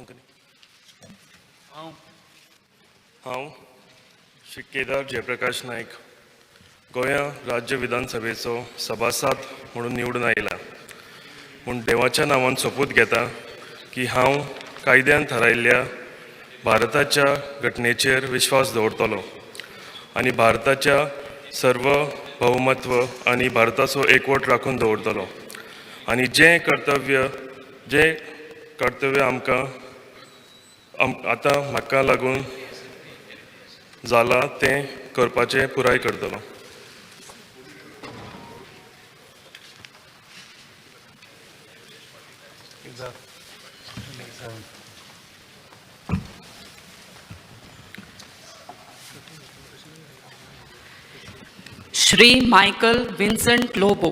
कोंकणी. हांव श्री केदार जयप्रकाश नायक गोंया राज्य विधानसभेचो सभासाद म्हणून निवडून आयला म्हूण देवाच्या नांवान सोपूत घेता की हांव कायद्यान थारायल्ल्या भारताच्या घटनेचेर विश्वास दवरतलो आनी भारताच्या सर्वभौमत्व आनी भारताचो एकवट राखून दवरतलो आनी जें कर्तव्य आमकां आतां म्हाका लागून जाला तें करपाचें पुराय करतलो. Shri Michael Vincent Lobo.